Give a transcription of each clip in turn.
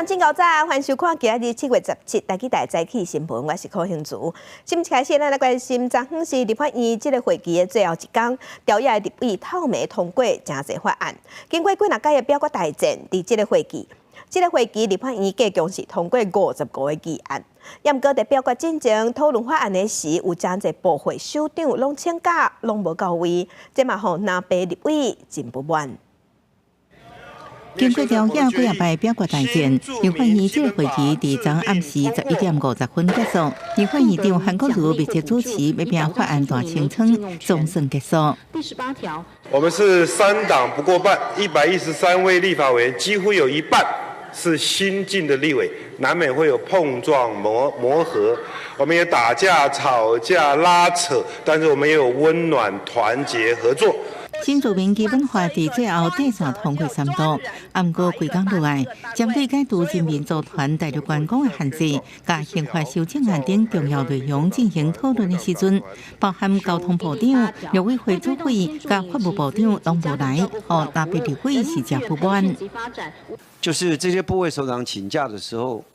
上真𠢕早，歡迎收看今仔日7月17台語台早起新聞，我是柯興慈。新聞開始，咱來關心昨昏是立法院這个會期的最後一工，朝野立委透暝通過誠濟法案。經過幾若擺的表決大戰，佇這个會期，這个會期立法院計共是通過55個議案。毋過佇表決進前討論法案的時，有誠濟部會首長攏請假，攏無到位，這嘛予藍白立委真不滿。經過朝野幾仔擺表決大戰，立法院這个會期佇昨暗時11點50分結束。立法院長韓國瑜密切主持，欲拼法案大清倉，總算結束。第18條，我們是三黨不過半，113位立法委員，幾乎有一半是新進的立委，難免會有碰撞磨合。我們也打架、吵架、拉扯，但是我們也有溫暖、團結、合作。新住民基本法佇最後底線通過三讀，毋過規工落來，針對解除人民組團大陸觀光的限制、佮刑法修正案等重要內容進行討論的時陣，包含交通部長、陸委會主委佮法務部長攏無來，予藍白立委是誠不滿。就是這些部會首長請假的時候，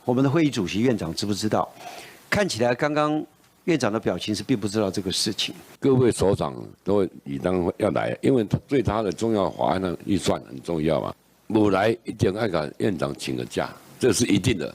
我們的會議主席院長知不知道？看起來剛剛院長的表情是並不知道這個事情。各位首長都理當要來，因為對他的重要法案的預算很重要嘛。無來一定愛共院長請個假，這是一定的。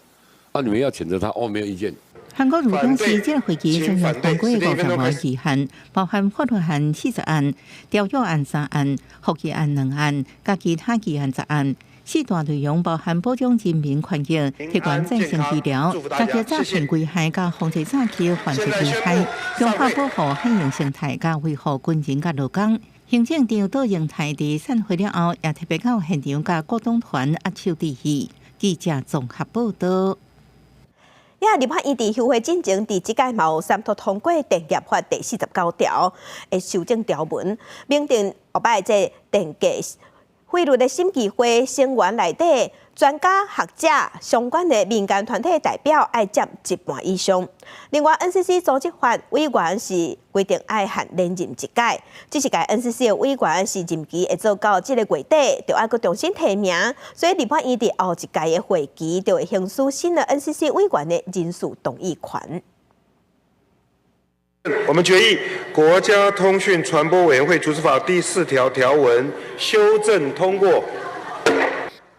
啊，你們要譴責他，我沒有意見。韓國瑜表示，這个會期總共通過55個議案，包含法律案40案、條約案三案、附議案兩案，佮其他議案10案。四大內容包含保障人民權益、提供再生醫療、打擊詐騙危害、佮防治早期犯罪危害、強化保護海洋生態、佮維護軍人佮勞工。行政長卓榮泰佇散會了後，也特別到現場佮各黨團握手致意。記者綜合報道。也立法院佇休會進前，佇這屆嘛有三讀通過電業法第49條的修正條文，明定後擺這電價費率的審議會成員內底，專家學者相關的民間團體代表愛佔一半以上。另外，NCC 組織法委員是規定愛限連任一屆，這一屆 NCC 的委員是任期會做到這个月底，就愛閣重新提名。所以立法院佇後一屆的會期就會行使新的 NCC 委員的人事動議權。我們決議《國家通訊傳播委員會組織法》第4條條文修正通過。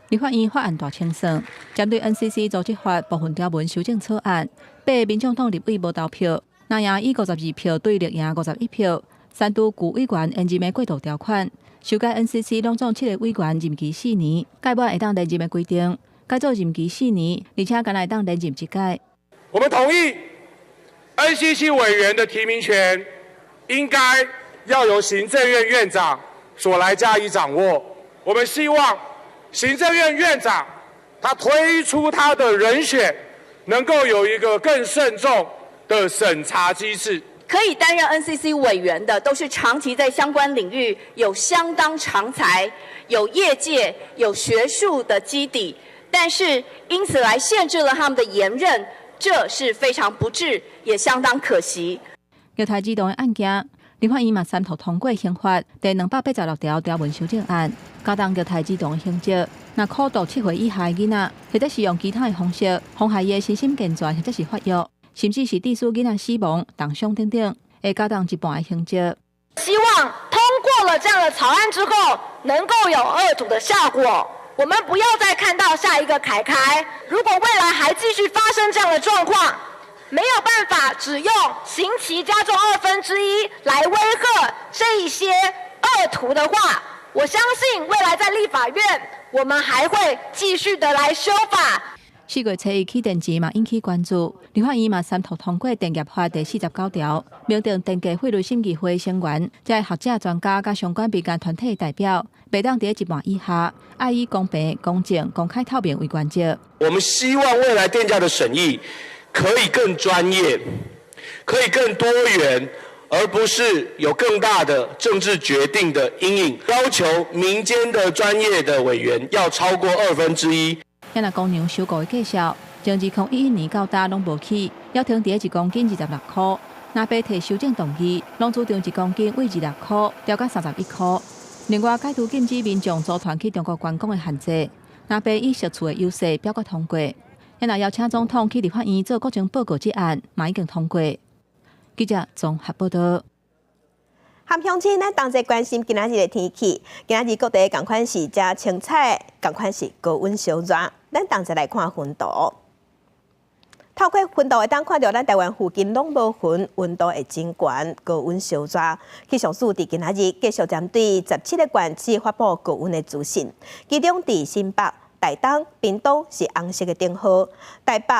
立法院法案大清算，針對 NCC 組織法部分條文修正草案，八个民眾黨立委無投票，藍營以52票對綠營51票，刪除舊委員延任的過渡條款，修改 NCC 攏總七个委員任期四年，屆滿會當連任的規定，改做任期四年，而且干焦會當連任一屆。我們同意 NCC 委員的提名權應該要由行政院院長所來加以掌握。我們希望行政院院長他推出他的人選，能夠有一個更慎重的審查機制。可以擔任 NCC 委員的，都是長期在相關領域有相當長才、有業界、有學術的基底，但是因此來限制了他們的延任，這是非常不智，也相當可惜。虐待兒童的案件，立法院嘛三讀通過刑法第286條條文修正案，加重虐待兒童的刑責。若苦毒7歲以下的囡仔，或者是用其他的方式妨害伊的身心健全，或者是發育，甚至是致使囡仔死亡、重傷等等，會加重一半的刑責。希望通過了這樣的草案之後，能夠有遏阻的效果。我們不要再看到下一個凱凱。如果未來還繼續發生這樣的狀況，沒有辦法只用刑期加重1/2來威嚇這一些惡徒的話，我相信未來在立法院，我們還會繼續的來修法。4月初一起電錢嘛引起關注，立法院嘛三讀通過電業法第49條，明定電價費率審議會成員，這學者專家佮相關民間團體代表，袂當佇一半以下，愛以公平、公正、公開透明為原則。我們希望未來電價的審議可以更專業，可以更多元，而不是有更大的政治決定的陰影。要求民間的專業的委員要超過1/2。遐若公牛收購的價數，從2011年到今攏無起，猶停佇一公斤26箍。藍白提修正動議，攏主張一公斤為26箍調到31箍。另外，解除禁止民眾組團去中國觀光的限制。藍白以席次的優勢表決通過。若邀請總統去立法院做國情報告這案，嘛已經通過。記者綜合報道。含鄉親，咱同齊關心今仔日的天氣。今仔日各地仝款是誠清彩，仝款是高溫燒熱。咱同齊來看雲圖。透過雲圖會當看著咱台灣附近攏無雲，溫度會真懸，高溫燒熱。氣象署佇今仔日繼續針對17個縣市發布高溫的資訊，其中佇新北、台東、屏東是紅色的燈號，台北、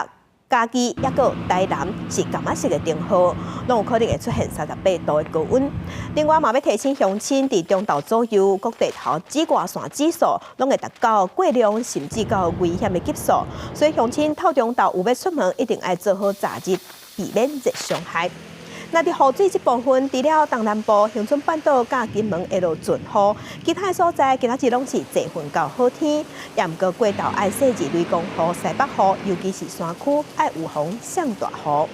嘉義抑閣台南是柑仔色的燈號，攏有可能會出現38度的高溫。另外嘛，欲提醒鄉親，佇中晝左右，各地頭紫外線指數攏會達到過量，甚至到危險的級數。所以鄉親透中晝有欲出門，一定愛做好遮日，避免熱傷害。那佇雨水這部分，除了東南部、恆春半島佮金門會落陣雨，其他的所在今仔日攏是濟雲到好天。也毋過過晝愛細緻雷公雨、西北雨，尤其是山區愛預防降大雨。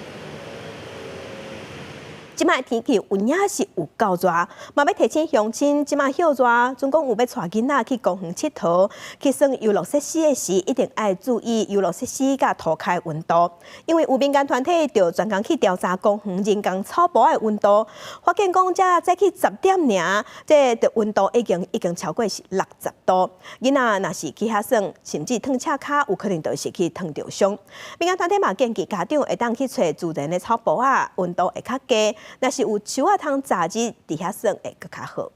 這擺天氣有影是有夠熱，嘛欲提醒鄉親，這擺歇熱，準講有欲帶囡仔去公園𨑨迌，去耍遊樂設施的時，一定愛注意遊樂設施佮塗跤的溫度，因為有民間團體就專工去調查公園人工草埔的溫度，發現講才早起10點爾，這的溫度已經已經超過是60度。囡仔若是去遐耍，甚至燙赤跤，有可能就是去燙著傷。民間團體嘛建議家長會當去揣自然的草埔仔，溫度會較低。若是有樹仔通遮日，佇遐耍會閣較好。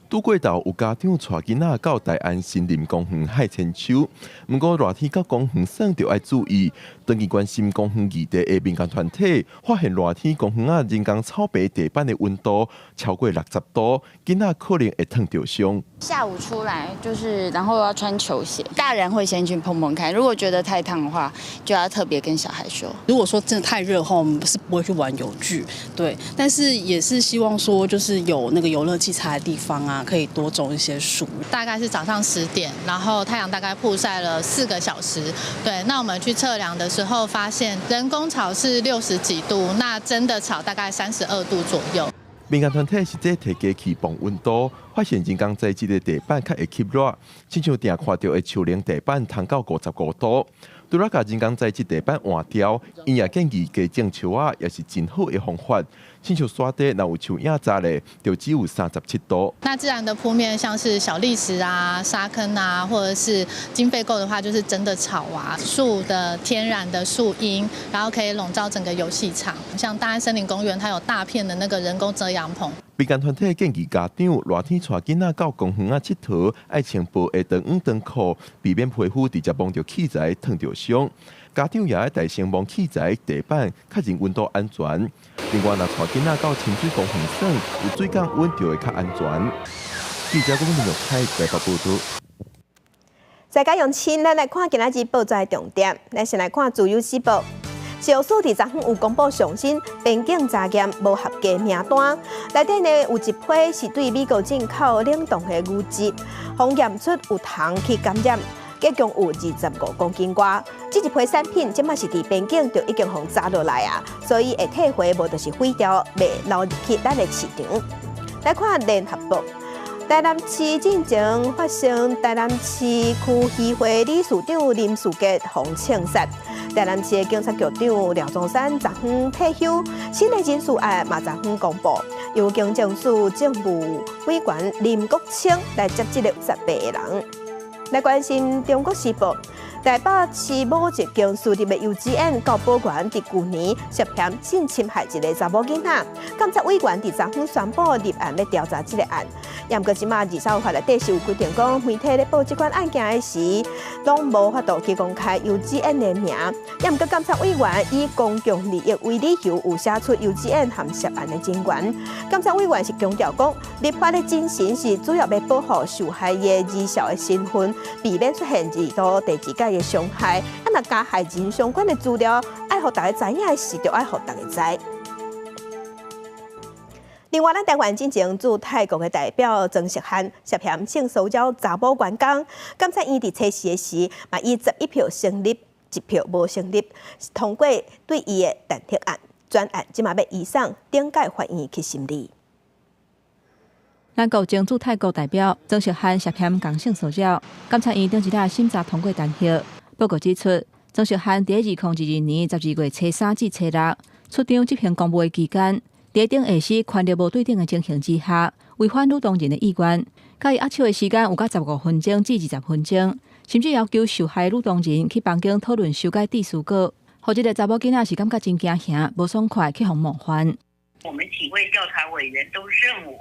拄過晝有家長帶囡仔到大安森林公園曬千秋，毋過熱天到公園耍著愛注意。長期關心公園議題的民間團體發現，熱天公園仔人工草坪地板的溫度超過60度，囡仔可能會燙著傷。下午出來就是，然後要穿球鞋，大人會先去碰碰看，如果覺得太燙的話，就要特別跟小孩說。如果說真的太熱的話，我們是不會去玩遊具，對，但是也是希望說，就是有那個遊樂器材的地方啊，可以多種一些樹。大概是早上10點，然後太陽大概曝曬了4個小時，對，那我們去測量的時候發現人工草是60幾度，那真的草大概32度左右。民間團體實際提機器磅溫度，發現人工材質的地板較會吸熱，親像定看著的樹林地板燙到55度。除了共人工材質地板換掉，𪜶也建議加種樹仔，也是真好的方法。親像山底若有樹影遮咧，就只有37度。那自然的鋪面，像是小礫石啊、沙坑啊，或者是經費夠的話，就是真的草啊、樹的天然的樹蔭，然後可以籠罩整個遊戲場。像大安森林公園，它有大片的那個人工遮陽棚。民間團體建議家長熱天帶囡仔到公園仔𨑨迌，愛穿薄的長羽長褲，避免皮膚直接摸著器材燙著傷。家長也愛代先摸器材地板，確認溫度安全。另外，若帶囡仔到親水公園耍，有水降溫就會較安全。記者郭文玉台北報道。再加用親，咱來看今仔日報紙的重點。咱先來看《自由時報》。食藥署佇昨昏有公布上新邊境查驗無合格名單，內底呢有一批是對美國進口冷凍的牛舌，予驗出有蟲去感染，結共有25公斤外。這一批產品這馬是佇邊境就已經予查落來啊，所以會退回無就是毀掉，袂流入去咱的市場。來看聯合報。台南市進前發生台南市區議會理事長林士傑予槍殺，台南市的警察局長廖宗山昨昏退休，新的人事案嘛昨昏公布，由警政署政務委員林國清來接這個18個人。來關心中國時報，台北市某一間私立的幼稚園教保員佇舊年涉嫌性侵害一個查某囡仔，監察委員佇昨昏宣布立案欲調查這個案。毋過這馬兒少法內底是有規定講，媒體咧報這款案件的時，攏無法度去公開幼稚園的名。毋過監察委員以公共利益為理由，有寫出幼稚園含涉案的人員。監察委員是強調講，立法的精神是主要欲保護受害的兒少的身份，避免出現二度、第二擺的傷害。啊，若加害人相關的資料，愛予大家知影的時，就愛予大家知。另外，咱台灣進前駐泰國的代表曾錫漢涉嫌性騷擾查某員工，監察院佇測試的時，嘛以11票成立，1票無成立，通過對伊的彈劾案，專案這馬欲移送頂界法院去審理。咱國前駐泰國代表莊錫漢涉嫌仝性騷擾，監察院頂一禮審查通過彈劾。報告指出，莊錫漢佇2022年12月初三至初六出張執行公務的期間，佇頂下司權力無對等的情形之下，違反呂東仁的意願，佮伊握手的時間有甲15分鐘至20分鐘，甚至要求受害呂東仁去房間討論修改致辭稿，予這个查某囡仔是感覺真驚嚇，無爽快，去予冒犯。我們幾位調查委員都認為，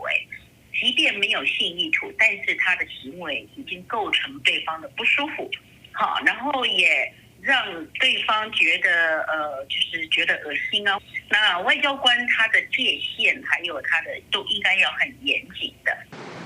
即便沒有性意圖，但是他的行為已經構成對方的不舒服，好，然後也讓對方覺得，就是覺得噁心啊。那外交官他的界限還有他的都應該要很嚴謹的。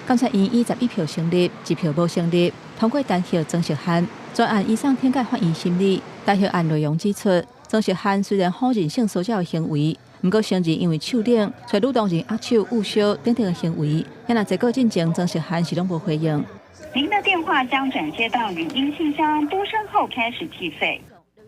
監察院以11票成立，1票無成立，通過彈劾莊錫漢。專案移送天界法院審理，彈劾案內容指出，莊錫漢雖然否認性騷擾的行為，毋過承認因為手冷，揣呂東仁握手、握手等等的行為，遐若這個進前，莊錫漢是攏無回應。您的電話將轉接到語音信箱，嘟聲後開始計費。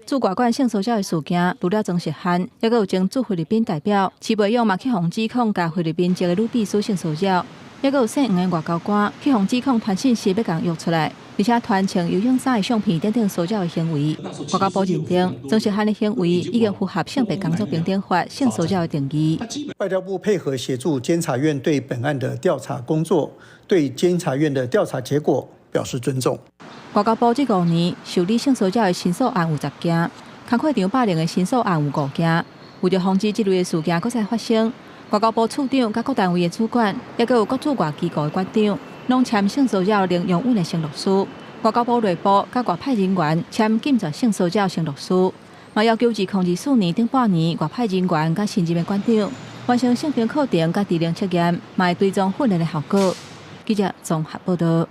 駐外館性騷擾的事件，除了莊錫漢，猶閣有前駐菲律賓代表徐培勇嘛去予指控，共菲律賓籍的女秘書性騷擾，猶閣有姓黃的外交官去予指控傳訊息欲共約出來，而且傳穿游泳衫的相片等等騷擾的行為。外交部認定莊錫漢的行為已經符合性別工作平等法性騷擾的定義。外交部配合協助監察院對本案的調查工作，對監察院的調查結果表示尊重。外交部這5年受理性騷擾的申訴案有10件，工課場霸凌的申訴案有5件。為著防止這類的事件閣再發生，外交部處長佮各單位的主管，猶閣有各駐外機構的館長，攏簽性騷擾零容忍的承諾書。外交部內部佮外派人員簽禁絕性騷擾承諾書，嘛要求2024年頂半年外派人員佮新任的館長完成性平課程佮職能測驗，嘛會追蹤訓練的效果。記者綜合報導。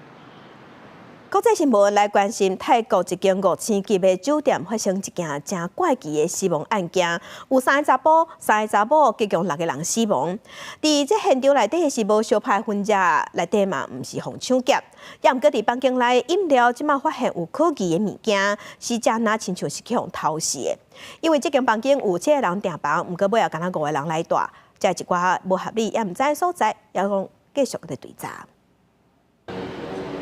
國際新聞來關心泰國一間5星級的酒店發生一件誠怪奇的死亡案件，有三個查埔、三個查某，共六個人死亡。佇這現場內底是無相拍痕跡，內底嘛毋是予搶劫，猶毋過佇房間內飲料這馬發現有可疑的物件，死者若親像是去予偷食的。因為這間房間有七個人訂房，毋過尾後干焦五個人來蹛，這一寡無合理，也毋知所在，猶講繼續佇追查。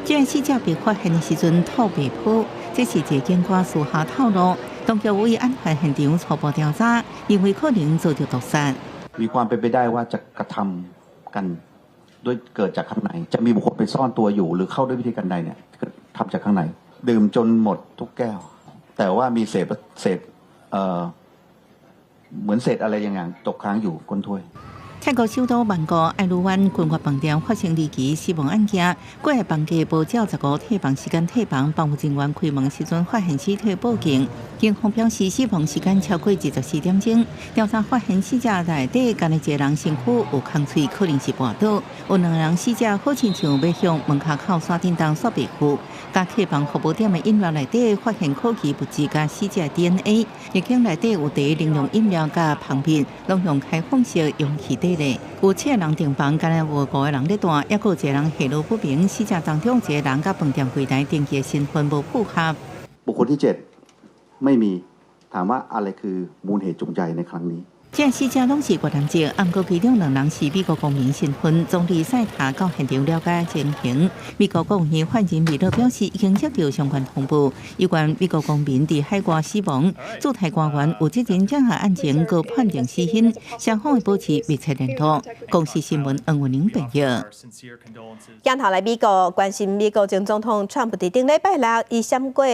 這死者被發現的時陣吐白泡，這是一个警官私下透露，當局為案發現場初步調查，認為可能遭著毒殺。 มีความเป็นไปได้ว่าจะกระทำกันด้วยเกิดจากข้างในจะมีบุคคลไปซ่อนตัวอยู่หรือเข้าด้วยวิธีการใดเนี่ยทำจากข้างในดื่มจนหมดทุกแก้วแต่ว่ามีเศษเศษเอ่อเหมือนเศษอะไรอย่างตกค้างอยู่ก้นถ้วย 泰國首都曼谷愛魯灣君悅飯店發生離奇死亡案件，過來房間無照15退房時間退房，房務人員開門時陣發現屍體報警。警方表示，死亡時間超過24點鐘。調查發現死者內底干焦一个人身軀有空喙，可能是跋倒。有兩个人死者好親像欲向門跤口徙振東徙袂赴。共客房服務點的飲料內底發現可疑物質佮死者 DNA。入境內底有茶、零用飲料佮蜂蜜，攏用開放式容器底咧。有七个人訂房，干焦有五個人咧蹛，猶閣有一個人下落不明。死者當中一個人佮飯店櫃台登記的身份無符合。 บุคคลที่เจ็ดไม่มีถามว่าอะไรคือมูลเหตุจูงใจในครั้งนี้ 這死者攏是越南籍，毋過其中兩人是美國公民身份。總理賽塔到現場了解情形。美國國務院發言人米勒表示，已經接到相關通報，有關美國公民佇海外死亡，駐台官員有責任將案情閣判定死因，雙方會保持密切聯絡。公視新聞黃文玲報導。鏡頭來美國，關心美國前總統川普佇頂禮拜六伊閃過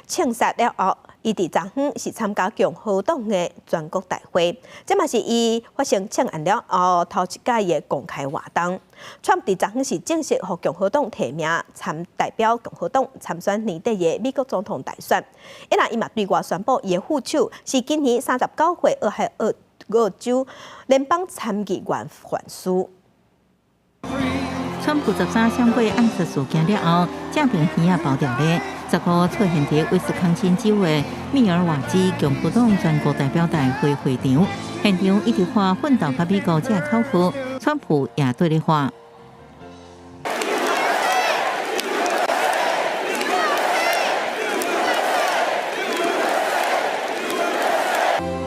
槍殺了後，伊佇昨昏是參加共和黨的全國大會，這嘛是伊發生槍案了後頭一擺的公開活動。川普佇昨昏是正式予共和黨提名參代表共和黨參選年底的美國總統大選。伊若伊嘛對外宣布，伊的副手是今年39歲俄亥俄州聯邦參議員范斯。川普13閃過暗殺事件了後，這爿耳仔包掉咧。15出現佇威斯康星州的密爾瓦基共和黨全國代表大會會場，現場一直喊奮鬥佮美國這口號，川普也綴咧喊。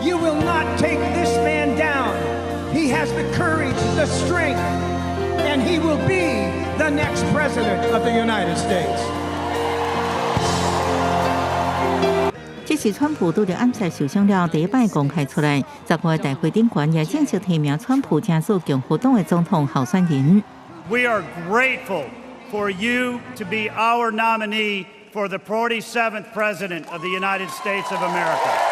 You will not take this man down. He has the courage, the strength, And he will be the next president of the United States. 這是川普拄著暗殺受傷了，第一擺公開出來。10月大會頂懸也正式提名川普成做共和黨的總統候選人。 We are grateful for you to be our nominee for the 47th President of the United States of America.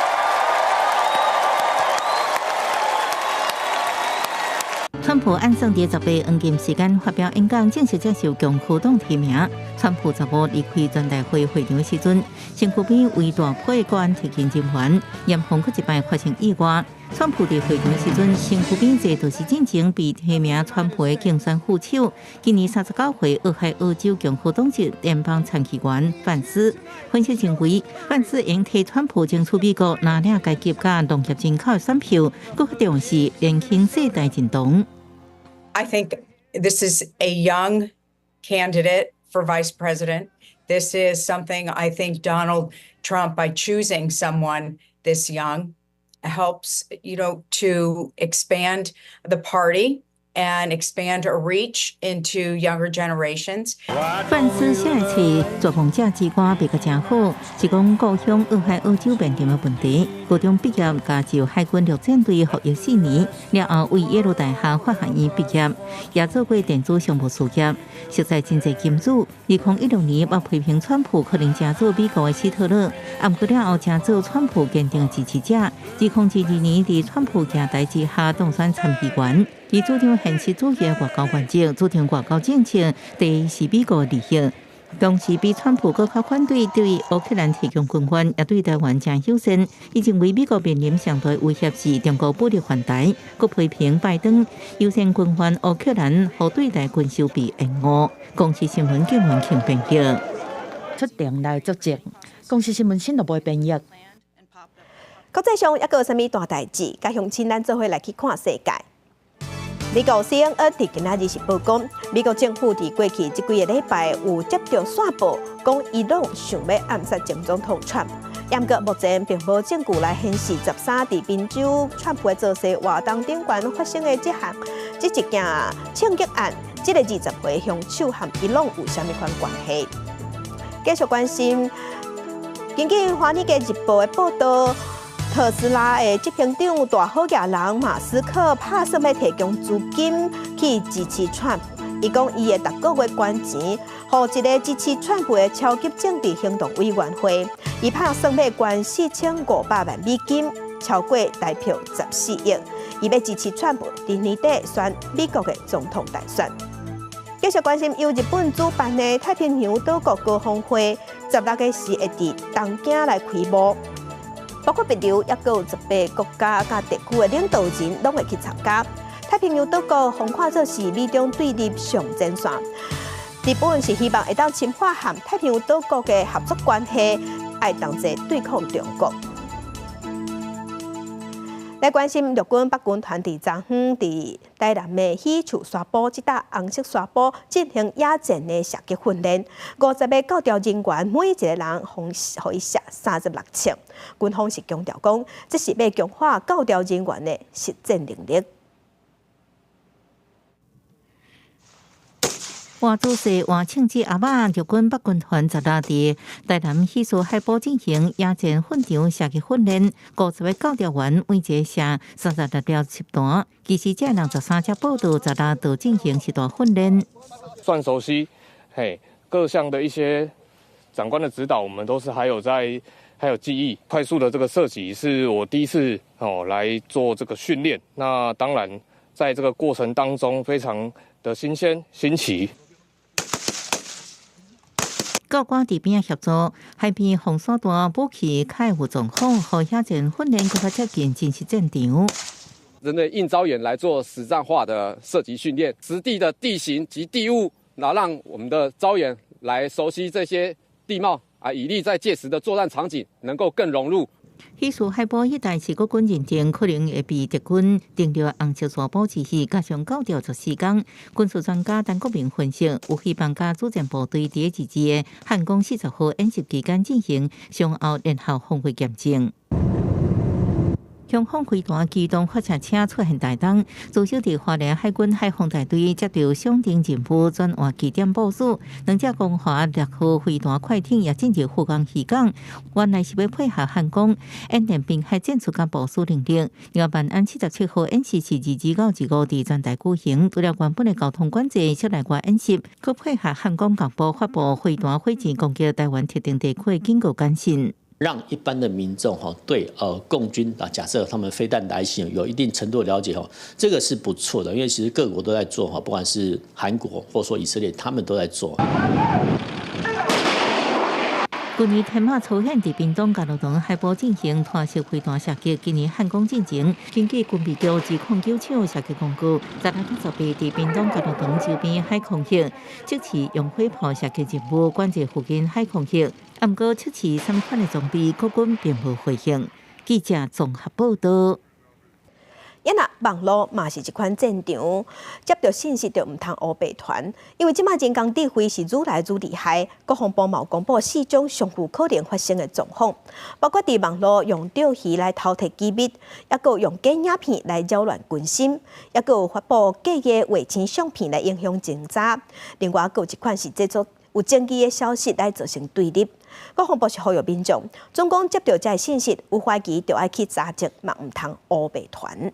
川普按算佇10日黃金時間發表演講，正式接受共和黨提名。川普15離開全代會會場時陣，身軀邊圍大批國安特勤人員，嚴防閣一擺發生意外。川普佇會場時陣，身軀邊坐就是進前被提名川普的競選副手，今年39歲俄亥俄州共和黨籍聯邦參議員范斯。分析認為，范斯應替川普爭取美國藍領階級佮農業人口的選票，閣較重視年輕世代認同。 I think this is a young candidate for vice president. This is something I think Donald Trump, by choosing someone this young, helps, to expand the party and expand a reach into younger generations. 范斯下一次绝望者之歌賣甲誠好，是講故鄉俄亥俄州面臨的問題。高中畢業，加州海軍陸戰隊服役4年，了後為耶魯大學法學院畢業，也做過電子商務事業，熟似真濟金主。2016年，捌批評川普可能成做美國的希特勒，毋過了後成做川普堅定支持者。2022年，佇川普行台之下當選參議員。伊主張現實主義外交原則，主張外交政策第一是美國利益。同時，比川普閣較反對對烏克蘭提供軍援，也對台灣誠友善。伊認為美國面臨上大威脅是中國武力犯台，閣批評拜登優先軍援烏克蘭，予對台軍售被延誤。公視新聞金文慶編譯。出庭來作證。公視新聞新聞部編譯。國際上猶閣有啥物大代誌？佮鄉親咱做伙來去看世界。美國 CNN 佇今仔日是報講，美國政府佇過去這幾个禮拜有接著線報，講伊朗想欲暗殺前總統川普。毋過目前並無證據來顯示13佇賓州川普的造勢活動頂懸發生的這項這一件槍擊案，這个20歲兇手和伊朗有啥物款關係？繼續關心，根據《華爾街日報》的報導。特斯拉的執行長大好額人馬斯克拍算欲提供資金去支持川普。伊講伊會逐个月捐錢，予一个支持川普的超級政治行動委員會。伊拍算欲捐4500萬美金，超過台票14億。伊欲支持川普佇年底選美國的總統大選。繼續關心由日本主辦的太平洋島國高峰會，16日時會佇東京來開幕。包括帛琉，猶閣有18國家佮地區的領導人，攏會去參加。太平洋島國予看做是美中對立上前線。日本是希望會當深化和太平洋島國的合作關係，愛同齊對抗中國。來關心陸軍北軍團佇昨昏佇台南的喜樹沙埔這搭紅色沙埔進行野戰的射擊訓練，50个教調人員每一个人予伊射36槍。軍方是強調講，這是欲強化教調人員的實戰能力。換主席換槍支阿媽，陸軍北軍團16佇台南喜樹海埔進行野戰訓場射擊訓練，50个教調員每一个射36粒實彈。其實這63隻報道16都進行實彈訓練。算熟悉，嘿，各項的一些長官的指導，我們都是還有在，還有記憶。快速的這個射擊是我第一次哦來做這個訓練，那當然在這個過程當中非常的新鮮新奇。教官佇邊仔協助，海邊防散彈武器較會有狀況，予野戰訓練閣較接近真實戰場。針對應召演來做實戰化的射擊訓練，實地的地形及地物，然後讓我們的召演來熟悉這些地貌啊，以利在屆時的作戰場景能夠更融入。喜樹海埔一帶是國軍認定可能會被敵軍登陸紅色沙埔之時，加上教調14工，軍事專家陳國明分析，有希望佮主戰部隊佇自治的漢光40號演習期間進行雙後聯合防衛驗證。強風飛彈機動發射車出現台東，自小佇花蓮海軍海防大隊接到上等任務，轉換基點部署。兩隻光華6號飛彈快艇也進入福岡漁港，原來是欲配合漢光演練濱海戰術佮部署能力。另外，萬安77號演習是22到25佇全台舉行，除了原本的交通管制、室內外演習，閣配合漢光廣播發布飛彈火箭攻擊台灣特定地區的警告簡訊。讓一般的民眾哈對共軍啊，假設他們飛彈來襲有一定程度的了解哈，這個是不錯的，因為其實各國都在做哈，不管是韓國或說以色列，他們都在做。去年天馬操演佇屏東嘉樂堂海埔進行拖式飛彈射擊，今年漢光進前，根據軍備局209廠射擊公告，16到18佇屏東嘉樂堂周邊海空域，測試用火炮射擊任務，管制附近海空域。毋過測試啥物款的裝備，國軍並無回應。記者綜合報道。啊若網路嘛是一款戰場，接著信息就毋通烏白傳，因為這馬人工智慧是愈來愈厲害。國防部嘛公布四種上有可能發生的狀況，包括佇網路用釣魚來偷提機密，抑閣用假影片來擾亂軍心，抑閣有發布假的衛星相片來影響偵查。另外，閣有一款是製作有爭議的消息來造成對立。國防部是呼籲民眾，總講接著這个信息有懷疑，就愛去查證，嘛毋通烏白傳。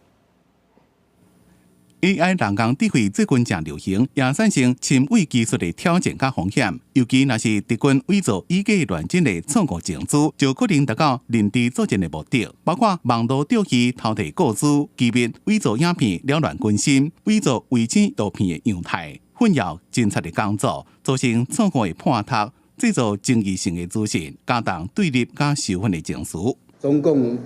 AI 人工智慧最近誠流行，也產生深偽技術的挑戰佮風險。尤其若是敵軍偽造以假亂真的錯誤情資，就可能達到認知作戰的目的，包括網路釣魚、偷提個資、機密、偽造影片、擾亂軍心、偽造衛星圖片的樣態，混淆偵察的工作，造成錯誤的判讀，製造爭議性的資訊，加重對立佮仇恨的情緒。中共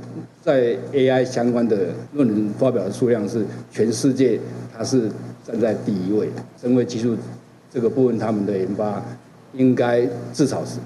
在 AI 相關的論文發表的數量是全世界，它是站在第一位的。深偽技術這個部分，他們的研發應該至少是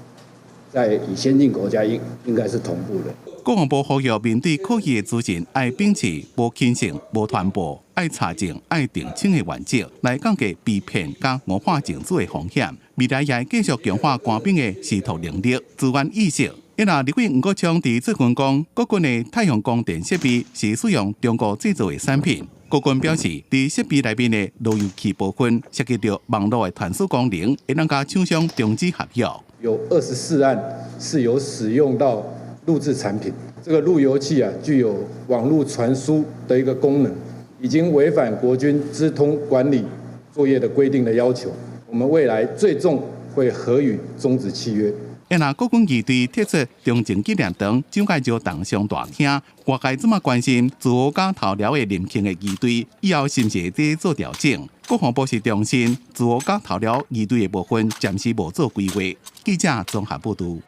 在與先進國家應該是同步的。國防部呼籲面對可疑的資訊，愛秉持無輕信、無傳播、愛查證、愛澄清的原則，來降低被騙佮誤判情資的風險。未來也會繼續強化官兵的視圖能力、資源意識。啊若立委黃國昌佇最近講，國軍的太陽光電設備是使用中國製造的產品。國軍表示，佇設備內面的路由器部分涉及著網路的傳輸功能，會當佮廠商終止合約。有24案是有使用到錄製產品，這個路由器啊，具有網路傳輸的一個功能，已經違反國軍資通管理作業的規定的要求。我們未來最終會核予終止契約。啊若國軍儀隊撤出中正紀念堂，蔣介石重傷大廳，外界這馬關心自豪佮頭寮的林慶的儀隊，以後是毋是會做調整？國防部是重申，自豪佮頭寮儀隊的部分暫時無做規劃。記者綜合報導。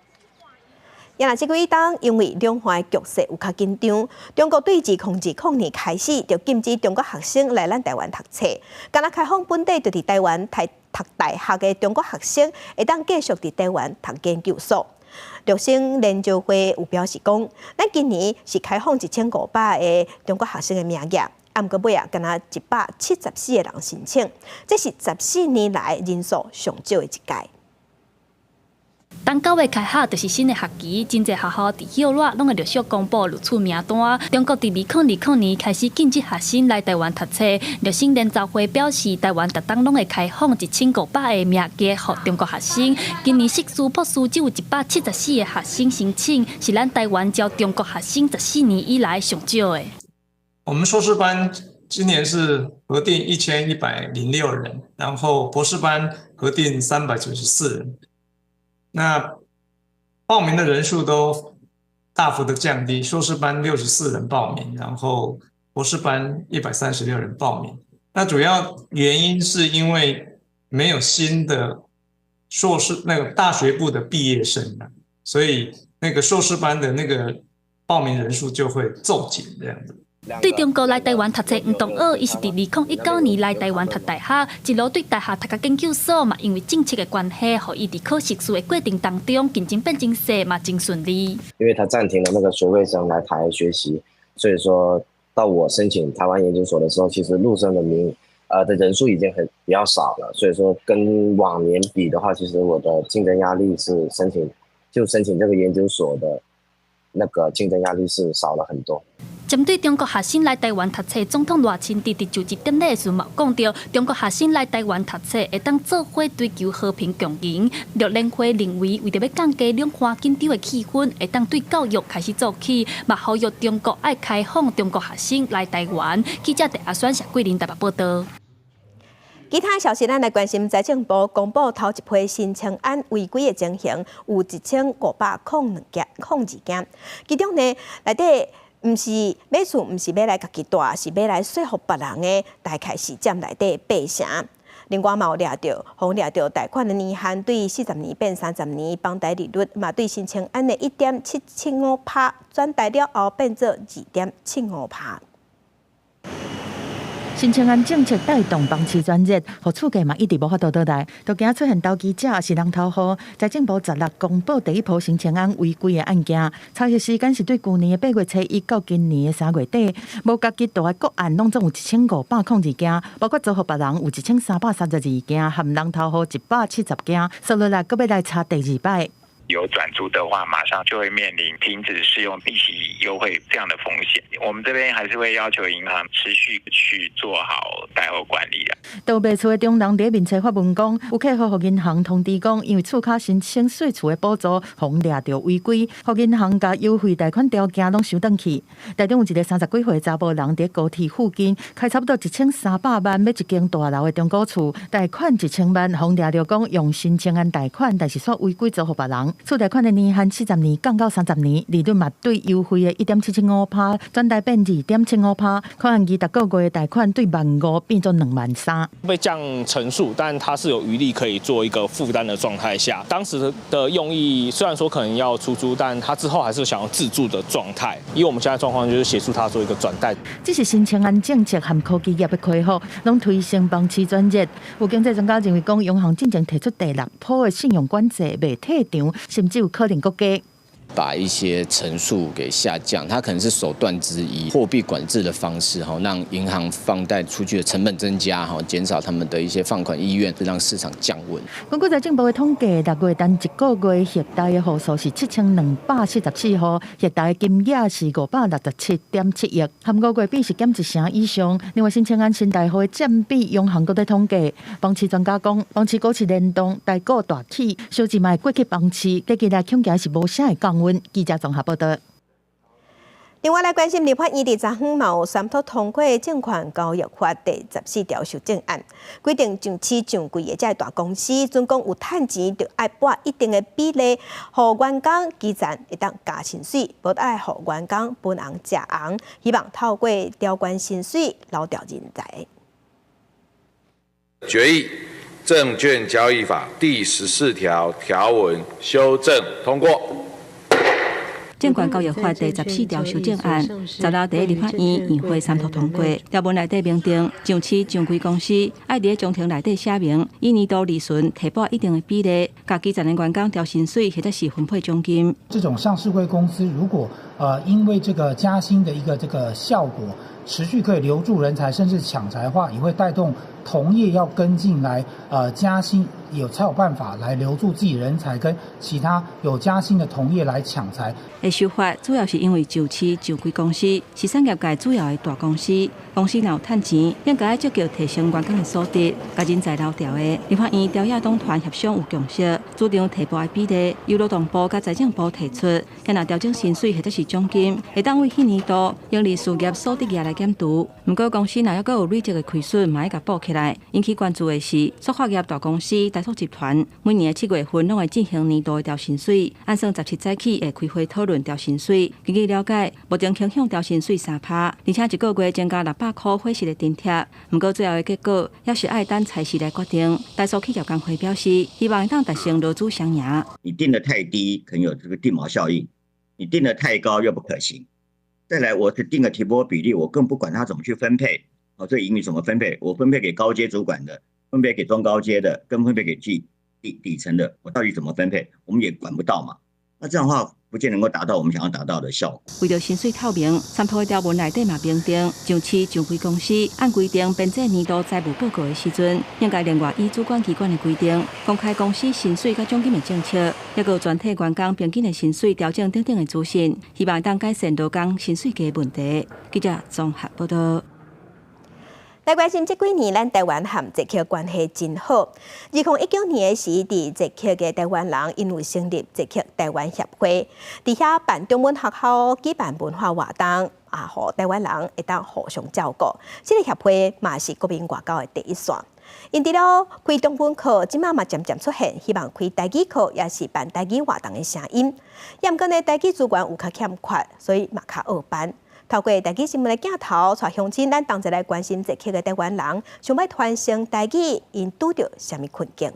啊若這幾冬因為兩岸局勢有較緊張，中國對2020年開始就禁止中國學生來咱台灣讀冊，干焦開放本底就佇台灣讀大學的中國學生會當繼續佇台灣讀研究所。陸生研究會有表示講，咱今年是開放1500個中國學生的名額，毋過尾仔，干焦174個人申請，這是14年來人數上少的一屆。冬9月開學就是新的學期，真濟學校佇歇熱攏會陸續公布錄取名單。中國佇2020年開始禁止學生來台灣讀冊，陸生聯合會表示，台灣逐冬攏會開放1500個名額予中國學生。今年碩士、博士只有174個學生申請，是咱台灣招中國學生14年以來上少的。我們碩士班今年是核定1106人，然後博士班核定394人。那報名的人數都大幅的降低，碩士班64人報名，然後博士班136人報名。那主要原因是因為沒有新的碩士那個大學部的畢業生，所以那個碩士班的那個報名人數就會驟減這樣子。對中國來台灣讀冊，黃同學，伊是佇2019年來台灣讀大學，一路對大學讀到研究所嘛，因為政策的關係，予伊佇考碩士的過程當中，競爭變真細嘛，真順利。因為他暫停了那個學位生來台學習，所以說到我申請台灣研究所的時候，其實陸生的名的人數已經很比較少了，所以說跟往年比的話，其實我的競爭壓力是申請這個研究所的那個競爭壓力是少了很多。針對中國學生來台灣讀冊，總統賴清德佇就職典禮時嘛講著，中國學生來台灣讀冊會當做伙追求和平共贏。綠聯會認為，為著欲降低兩岸緊張的氣氛，會當對教育開始做起，嘛呼籲中國愛開放中國學生來台灣。記者鄭阿選、謝桂林台北報導。其他消息，咱來關心財政部公布頭一批申請案違規的情形，有1502件，空二件。其中呢，內底毋是買厝，毋是買來家己蹛，是買來說服別人的，大概是佔內底八成。另外嘛有掠著，予掠著貸款的年限對40年變30年，房貸利率嘛對申請案的1.775趴轉貸了後變做2.75趴。新青安政策帶動房市轉熱，予厝價嘛一直無法度倒來，都驚出現投機者抑是人頭戶。財政部16公布第一波新青安違規的案件，查核時間是對舊年的8月初1到今年的3月底，無家己蹛的個案攏總有1502件，包括租予別人有1332件，含人頭戶170件，紲落來閣欲來查第二擺。有轉租的話，馬上就會面臨停止適用利息優惠這樣的風險。我們這邊還是會要求銀行持續去做好貸後管理的。都賣厝的中人佇面冊發文講，有客戶予銀行通知講，因為厝跤申請稅厝的補助，予掠著違規，予銀行共優惠貸款條件攏收轉去。台中有一个30幾歲查埔人佇高鐵附近開差不多1300萬買一間大樓的中古厝，貸款1000萬，予掠著講用新青安貸款，但是煞違規租予別人。厝貸款的年限40年降到30年，利率嘛對優惠的1.775趴轉貸變2.75趴，可能20個月的貸款對萬五變做2萬3。被降成數，但它是有餘力可以做一個負擔的狀態下，當時的用意雖然說可能要出租，但他之後還是想要自住的狀態。以我們現在狀況，就是協助他做一個轉貸。這是新青安政策和科技業的開發，攏推升房市轉熱。有經濟專家認為，講央行進前提出第六波的信用管制袂退場，甚至有可能閣加。把一些成數給下降，它可能是手段之一，貨幣管制的方式，哈，讓銀行放貸出去的成本增加，哈，減少他們的一些放款意願，讓市場降溫。根據財政部的統計，6月單一個月核貸的戶數是7274戶，核貸的金額是567.7億，和5月比是減一成以上。另外，新青安新貸戶的佔比，央行閣咧統計，房市專家講，房市股市聯動，台股大起，小錢嘛會過去房市，短期內恐驚是無啥會降溫。記者綜合報導。另外來關心，立法院佇昨昏嘛有三讀通過證券交易法第14條修正案，規定上市上櫃的這大公司，準講有趁錢，就愛撥一定的比例，予員工基層會當加薪水，無愛予員工分紅食紅，希望透過調懸薪水留牢人才。決議證券交易法第14條條文修正通過。證券交易法第14條修正案，16佇立法院院會三讀通過。條文內底明定，上市上櫃公司愛佇章程內底寫明，以年度利潤提撥一定的比例，共基層的員工調薪水或者是分配獎金。這種上市櫃公司如果因為這個加薪的一個這個效果，持續可以留住人才，甚至搶才的話，也會帶動同業要跟進來加薪，有才有辦法來留住自己人才，跟其他有加薪的同業來搶才。會修法主要是因為上市上櫃公司是產業界主要的大公司，公司若有趁錢，應該積極提升員工的所得，共人才留牢的。立法院朝野黨團協商有共識，主張提撥的比例由勞動部佮財政部提出，若調整薪水或者是獎金，會當為彼年度營利事業所得額來減除。毋過公司若猶閣有累積的虧損，嘛愛共補起來。引起關注的是，塑化業大公司台塑集團每年的7月份攏會進行年度的調薪水，按算17早起會開會討論調薪水。根據了解，目前傾向調薪水3趴，而且一個月增加600塊伙食的津貼。毋過最後的結果，猶是愛等財市來決定。台塑企業工會表示，希望會當達成勞資雙贏。你定得太低，可能有這個定錨效應；你定得太高又不可行。再來，我是定個提撥比例，我更不管他怎麼去分配。哦，這盈餘怎麼分配？我分配給高階主管的，分配給中高階的，跟分配給底底層的，我到底怎麼分配？我們也管不到嘛。那這樣的話，不見能夠達到我們想要達到的效果。為著薪水透明，參考條文內底嘛明定，上市上櫃公司按規定編製年度財務報告的時陣，應該另外依主管機關的規定，公開公司薪水佮獎金的政策，抑閣全體員工平均的薪水調整等等的資訊，希望當改善勞工薪水低問題。記者綜合報道。來關心這幾年，咱台灣和捷克關係真好。2019年的時，佇捷克的台灣人𪜶有成立捷克台灣協會，佇遐辦中文學校，舉辦文化活動，啊，予台灣人會當互相照顧。這个協會嘛是國民外交的第一線。𪜶除了開中文課，這馬嘛漸漸出現希望開台語課，抑是辦台語活動的聲音。毋過呢，台語資源有較欠缺，所以嘛較僫辦。透過台語新聞的鏡頭，帶鄉親咱同齊來關心捷克的台灣人，想欲傳承台語，𪜶拄著啥物困境？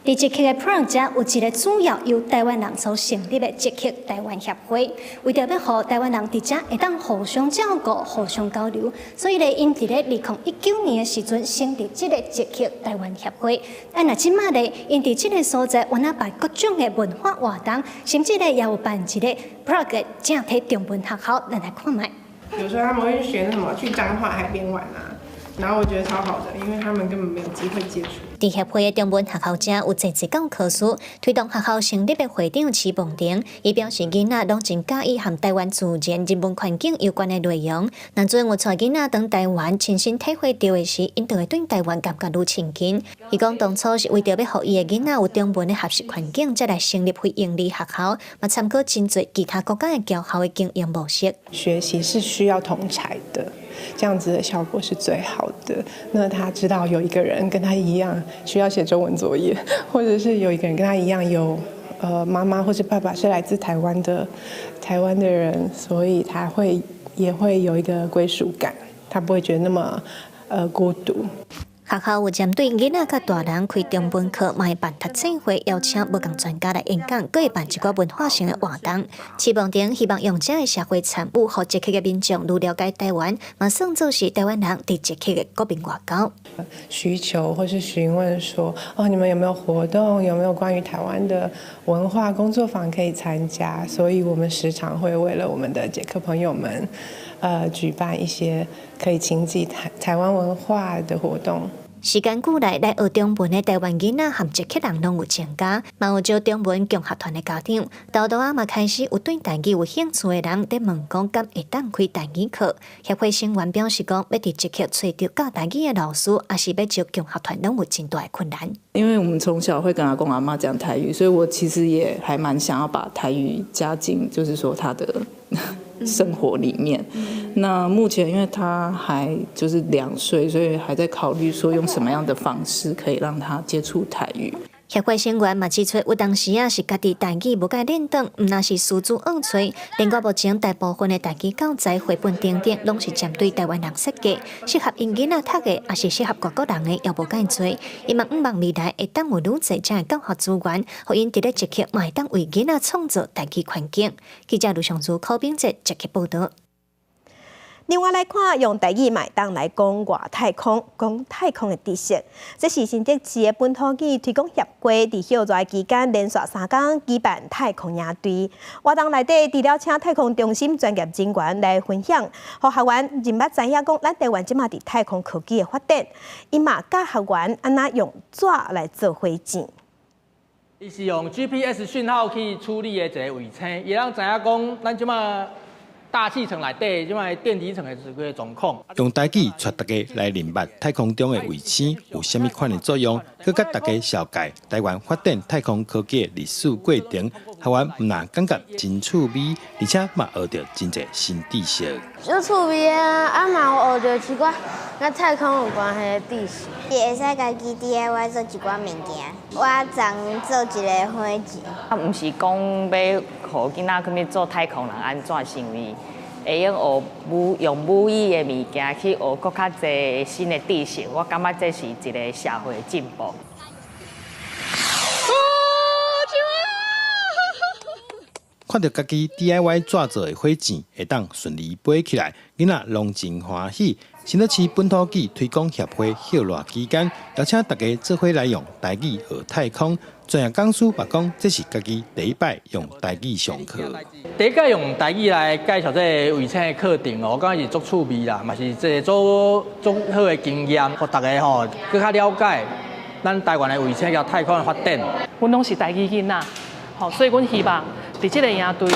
佇捷克的普朗遮有一个主要由台灣人所成立的捷克台灣協會，為著欲予台灣人佇遮會當互相照顧、互相交流，所以咧，𪜶佇咧2019年的時陣成立這个捷克台灣協會。啊，若這馬咧，𪜶佇這个所在，有哪辦各種的文化活動，甚至咧也有辦一個 Prague 正體中文學校，咱來看覓。有時候他們會去學什麼，去彰化海邊玩啊。然後我覺得超好的，因為他們根本沒有機會接觸。佇協會的中文學校遮有濟濟教科書，推動學校成立的會長徐夢婷，伊表示囡仔攏真佮意和台灣自然人文環境有關的內容。若陣有帶囡仔轉台灣，親身體會著的時，𪜶就會對台灣感覺愈親近。伊講當初是為著欲予伊的囡仔有中文的學習環境，才來成立非營利學校，嘛參考真濟其他國家的僑校的經營模式。學習是需要同儕的。這樣子的效果是最好的。那他知道有一個人跟他一樣需要寫中文作業，或者是有一個人跟他一樣有，媽媽或者爸爸是來自台灣的人，所以他會也會有一個歸屬感，他不會覺得那麼孤獨。學校有針對囡仔佮大人開中文課，嘛會辦讀冊會，邀請無仝專家來演講，閣會辦一寡文化性的活動。徐夢婷希望用這个社會參與，予捷克的民眾愈了解台灣，嘛算做是台灣人佇捷克的國民外交。需求或是詢問說，哦，你們有沒有活動？有沒有關於台灣的文化工作坊可以參加？所以我們時常會為了我們的捷克朋友們，舉辦一些可以親近台灣文化的活動。時間久來，來學中文的台灣囡仔和捷克人攏有增加，嘛有招中文共學團的家長，沓沓仔嘛開始有對台語有興趣的人佇問講，敢會當開台語課？協會成員表示講，欲佇捷克揣著教台語的老師，抑是欲招共學團，攏有真大的困難。因為我們從小會跟阿公阿嬤講台語，所以我其實也還蠻想要把台語加進，就是說他的生活裡面。那目前因為他還就是2歲，所以還在考慮說用什麼樣的方式可以讓他接觸台語。協會成員嘛指出，有當時啊是家己台語無共練轉，毋但是師資僫揣。另外目前大部分的台語教材、繪本等等，攏是針對台灣人設計，適合𪜶囡仔讀的，抑是適合外國人的，也無介濟。伊嘛向望未來會當有愈濟這的教學資源，予𪜶佇咧捷克嘛會當為囡仔創造台語環境。記者盧尚如、柯炳哲捷克報導。另外來看，用台語嘛會當來講外太空，講太空的知識。這是新竹市的本土語推廣協會佇歇熱期間連續3工舉辦太空營隊。活動內底除了請太空中心專業人員來分享，予學員認捌知影講，咱台灣這馬佇太空科技的發展。伊嘛教學員按怎用紙來做火箭。伊是用 GPS 訊號去處理的一个衛星，伊通知影講，咱這馬大氣層內底這馬電離層的這个狀況。用台語帶大家來認捌太空中的衛星有啥物款的作用，閣佮大家紹介台灣發展太空科技的歷史過程。學員毋但感覺真趣味，而且嘛學著真濟新知識。足趣味啊！啊嘛有學著一寡佮太空有關係的知識。會使家己 DIY 做一寡物件，我昨做一个火箭。啊，毋是講欲予囡仔去做太空人按怎成為，會用學母用母語的物件去學閣較濟新的知識，我感覺這是一个社會進步。看著家己 DIY 紙做的火箭會當順利飛起來，囡仔攏真歡喜。新北市本土語推廣協會歇熱期間，邀請大家做伙來用台語學太空。專業講師嘛講，這是家己第一擺用台語上課。第一擺用台語來介紹這個衛星的課程哦，我感覺是足趣味啦，嘛是這個足足好的經驗，予大家吼閣較了解咱台灣的衛星佮太空的發展。阮攏是台語囡仔，吼，所以阮希望佇這個營隊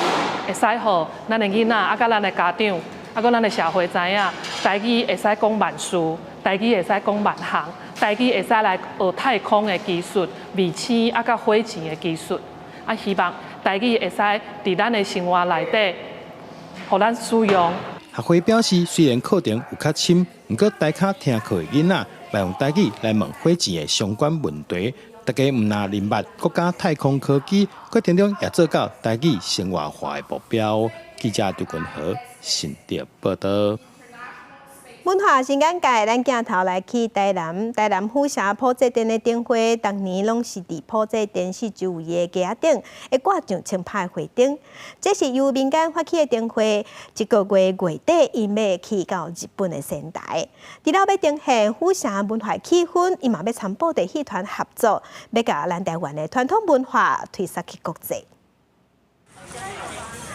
會使予咱的囡仔，啊，佮咱的家長，啊，佮咱的社會知影，台語會使講萬事，台語會使講萬項，台語會使來學太空的技術、衛星啊，佮火箭的技術。啊，希望台語會使佇咱的生活內底，予咱使用。學會表示，雖然課程有較深，毋過台跤聽課的囡仔，嘛用台語來問火箭的相關問題。大家毋但認捌國家太空科技，過程中也做到台語生活化的目標。記者張君和新竹報導。文化新眼界，咱鏡頭來去台南，台南府城普濟殿的燈會，逐年攏是佇普濟殿四周圍的街仔頂，會掛上清拍的花燈。這是由民間發起的燈會，這個月月底𪜶欲去到日本的仙台。除了欲呈現府城文化氣氛，𪜶嘛欲參布袋戲團合作，欲共咱台灣的傳統文化推捒去國際。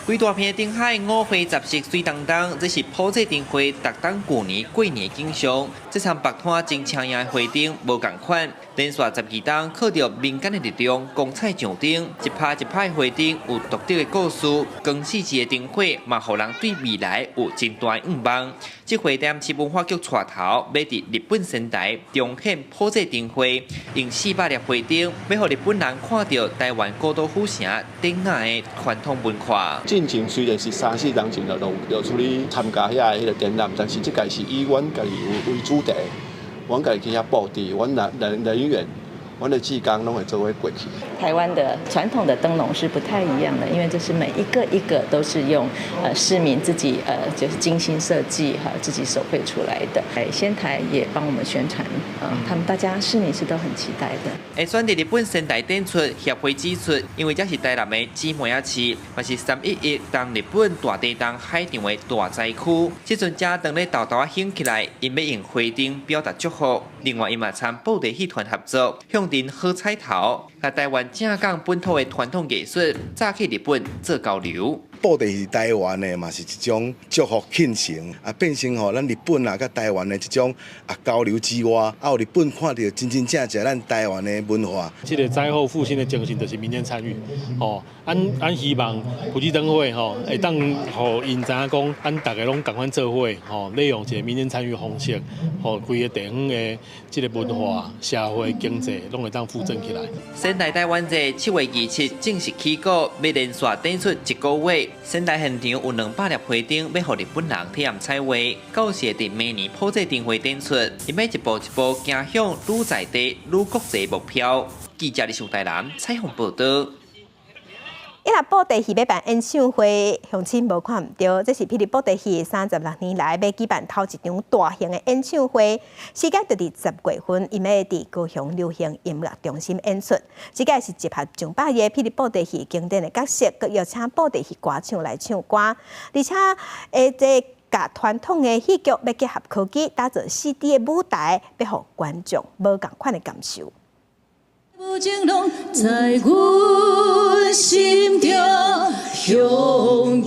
規大片燈海五花雜色媠當當，這是普濟燈會逐冬舊年過年的景象。這場白攤真搶眼的花燈無仝款，連續12冬靠著民間的力量，光彩上燈，一拍一拍的花燈有獨特的故事，光四季的燈火嘛，予人對未來有真大的願望。這回台南市文化局帶頭，欲佇日本仙台重現普濟燈會，用400粒花燈，欲予日本人看著台灣古都府城典雅的傳統文化。進前雖然是三四年前就有出去參加遐个彼個展覽，但是這屆是以阮家己為主題，阮家己去遐布置，阮人員，阮的志工攏會做伙過去。台灣的傳統的燈籠是不太一樣的，因為這是每一個一個都是用市民自己就是精心設計哈，自己手繪出來的。仙台也幫我們宣傳，他們大家市民是都很期待的。會選佇日本仙台展出，協會指出，因為這是台南的姊妹仔市，嘛是3.11當日本大地震海場的大災區。這陣遮燈咧沓沓仔響起來，𪜶欲用花燈表達祝福。另外，𪜶嘛參布袋戲團合作，向陣好彩頭，共台灣正港本土的傳統藝術，載去日本做交流。布袋戲台灣的嘛是一種祝福慶生，啊變成吼咱日本啊佮台灣的這種啊交流之外，啊有日本看著真真正正咱台灣的文化。這個災後復興的精神就是民間參與，吼，俺希望普濟燈會吼會當予𪜶知影講，俺逐家攏仝款做伙，吼，利用一個民間參與方式，予規个地方的這個文化、社會、經濟攏會當扶正起來。仙台台灣節7月27正式起鼓，欲連續展出一個月。仙台現場有200粒花燈，欲予日本人體驗彩畫。到時會佇明年普濟燈會展出，𪜶欲一步一步行向愈在地、愈國際目標。記者李秀台南採訪報導。伊若布袋戲欲辦演唱會，鄉親無看毋著，這是霹靂布袋戲36年來欲舉辦頭一場大型的演唱會，時間就佇10月份，𪜶欲佇高雄流行音樂中心演出。這屆是集合上百个霹靂布袋戲經典的角色，閣邀請布袋戲歌手來唱歌，而且這共傳統的戲劇欲結合科技，打造4D 的舞台，欲予觀眾無仝款的感受。在阮心中雄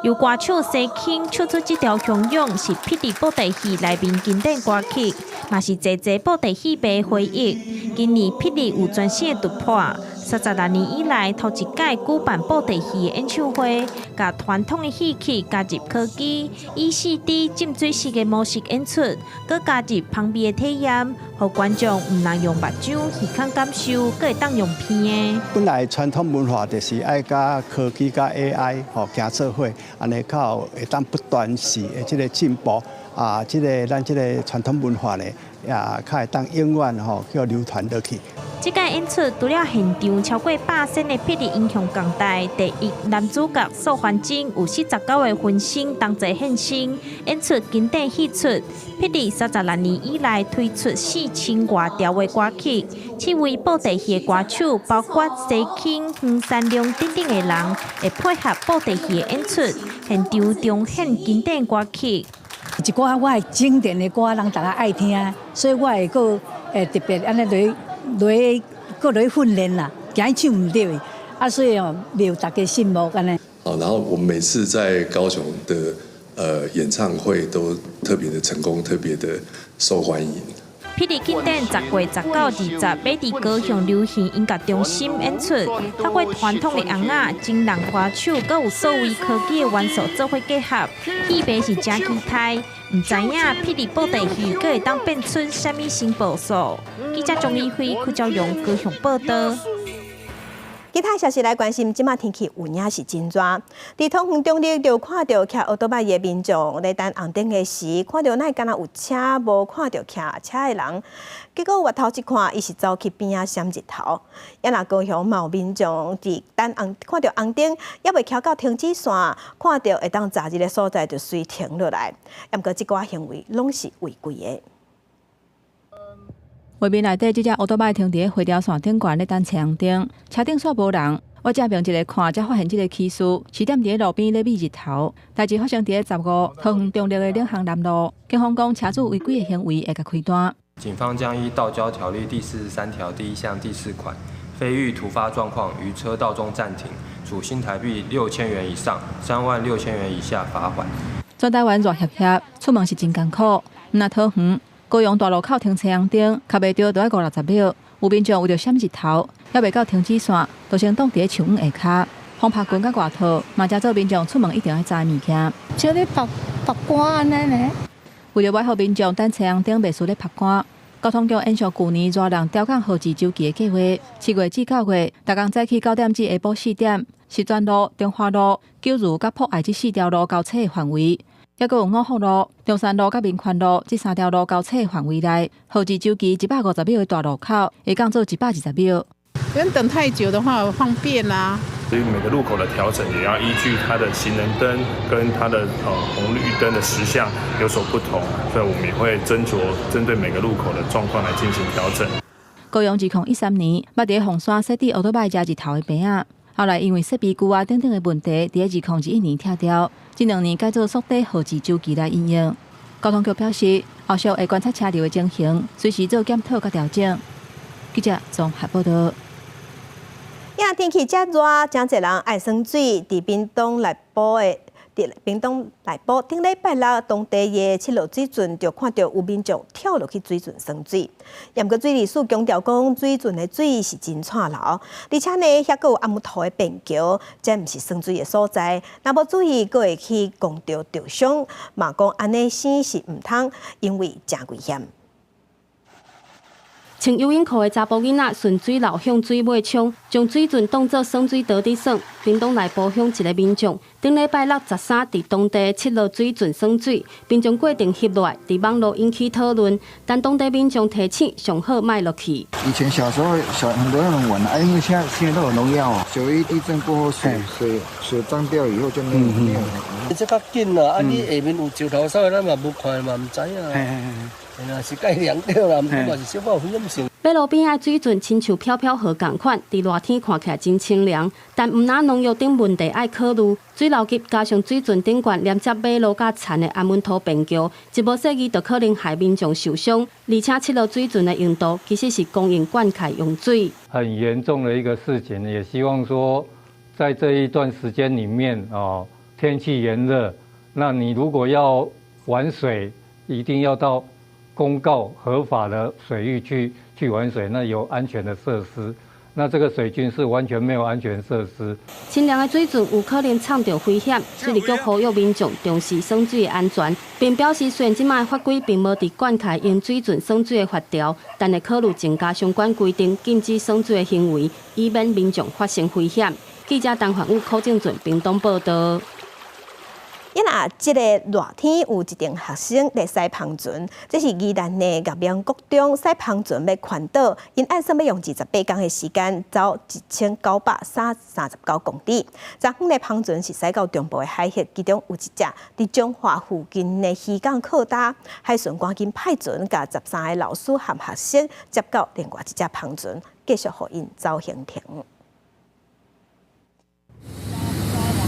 由歌手西卿唱出這條洶湧，是霹靂布袋戲內面經典歌曲，嘛是濟濟布袋戲迷回憶。今年霹靂有全新的突破，36年以來頭一屆舉辦布袋戲的演唱會，共傳統的戲曲加入科技，以4D 浸水式的模式演出，閣加入芳味的體驗，予觀眾毋但用目睭耳孔感受，閣會當用鼻的。本來傳統文化就是愛佮科技佮 AI 吼行做伙，按呢較會當不斷時的這个進步啊，這个咱這个傳統文化呢，也較會當永遠吼叫流傳落去。這屆演出除了現場超過100身的霹靂英雄共台，第一男主角素還真有49個分身同齊現身，演出經典戲出。霹靂36年以來推出4000外條的歌曲，七位布袋戲的歌手，包括西卿、黃山良等等的人，會配合布袋戲的演出，現場重現經典歌曲。一寡我的經典的歌，人大家愛聽，所以我會閣特別按呢來來閣來訓練啦，驚唱毋著，啊，所以哦，袂予大家失望按呢。好，然後我們每次在高雄的演唱會都特別的成功，特別的受歡迎。霹靂慶典10月19、20欲佇高雄流行音樂中心演出，透過傳統的尪仔、真人歌手，閣有數位科技的元素做伙結合，戲迷是誠期待。毋知影霹靂布袋戲閣會當變出啥物新步數？記者鍾立輝、柯昭榮高雄報道。其他消息來關心，這馬天氣有影是真熱。佇桃園中壢就看著騎歐多擺的民眾咧等紅燈的時，看著哪會敢若有車，無看著騎車的人。結果回頭一看，伊是走去邊仔閃日頭。也若高雄嘛有民眾佇等紅，看著紅燈，猶未騎到停止線，看著會當閘入的所在就隨停落來。毋過這寡行為攏是違規的。畫面內底，這隻歐多擺停佇咧回條線頂懸咧等車紅燈，車頂煞無人。我這邊一個看，才發現這個騎士是踮佇咧路邊咧覕日頭。代誌發生佇咧15桃園中壢的領航南路，警方講車主違規的行為會共開單。警方將依《道交條例》第43條第1項第4款，非遇突發狀況於車道中暫停，處新台幣6000元以上3萬6000元以下罰款。全台灣熱煋煋，出門是真艱苦。毋若桃園高雄大路口停車紅燈，卡袂著都愛五六十秒。有民眾為著閃日頭，猶未到停止線，就先擋佇咧樹蔭下跤。風曝裙佮外套，嘛誠做民眾出門一定愛知物件。像咧曝曝汗按呢呢。為著愛予民眾等車紅燈袂輸咧曝汗，交通局延續舊年熱人調降號誌週期的計劃，7月至9月，逐工早起9點至下晡4點，十全路、中華路、九如佮博愛這四條路交叉的範圍，抑閣有五福路、中山路佮民權路這三條路交叉的範圍內，號誌週期150秒的大路口，會降做120秒。因為等太久的話，方便啊。所以每個路口的調整也要依據它的行人燈跟它的紅綠燈的時相有所不同，所以我們也會斟酌針對每個路口的狀況來進行調整。高雄2013年，捌佇鳳山設置歐多擺遮日頭的棚仔，後來因為設備舊啊等等的問題，佇2021年拆掉。這2年改做縮短號誌週期來應用。交通局表示，後續會觀察車流的情形，隨時做檢討佮調整。記者綜合報道。呀，天氣遮熱，誠濟人愛耍水。佇屏東內埔的，佇屏東內埔頂禮拜六當地的七洛水圳，就看著有民眾跳落去水圳耍水。毋過水利署強調講，水圳的水是真湠流，而且呢，遐閣有阿姆塗的便橋，這毋是耍水的所在。若無注意，閣會去摃著著傷。嘛講按呢耍是毋通，因為誠危險。穿游泳褲的查埔囡仔順水流向水尾衝，將水圳當做耍水道佇耍。屏東內埔鄉一个民眾，頂禮拜六13佇當地七洛水圳耍水，民眾過程翕落來，佇網路引起討論。但當地民眾提醒，上好莫落去。以前小時候小很多人玩啊，因為現在都有農藥啊。9·1地震過後，水髒掉以後就沒有。這較緊啦，啊你下面有石頭啥，咱嘛無看嘛毋知影。嘿是蓋涼掉啦，毋過嘛是小可有危險性。馬路邊仔水圳親像飄飄河仝款，佇熱天看起來真清涼，但毋但農藥等問題愛考慮，水流急加上水圳頂懸連接馬路佮田的阿門塗便橋，一無細意就可能害民眾受傷。而且七洛水圳的用途其實是供應灌溉用水。很嚴重的一個事情，也希望說，在這一段時間裡面哦，天氣炎熱，那你如果要玩水，一定要到公告合法的水域去玩水，那有安全的設施。那這個水圳是完全沒有安全設施。清涼的水圳有可能藏著危險，水利局呼籲民眾重視耍水的安全，並表示雖然這擺法規並無佇灌溉用水圳耍水的法條，但會考慮增加相關規定，禁止耍水的行為，以免民眾發生危險。記者陳焕宇、柯正俊屏東報道。因啊，這个熱天有一陣學生佇駛帆船，這是宜蘭的岳明國中駛帆船欲環島，𪜶按算欲用28工的時間走1939公里。昨昏的帆船是駛到中部的海域，其中有一隻佇彰化附近的漁港靠礁，海巡趕緊派船共13个老師和學生接到另外一隻帆船，繼續予𪜶走行程。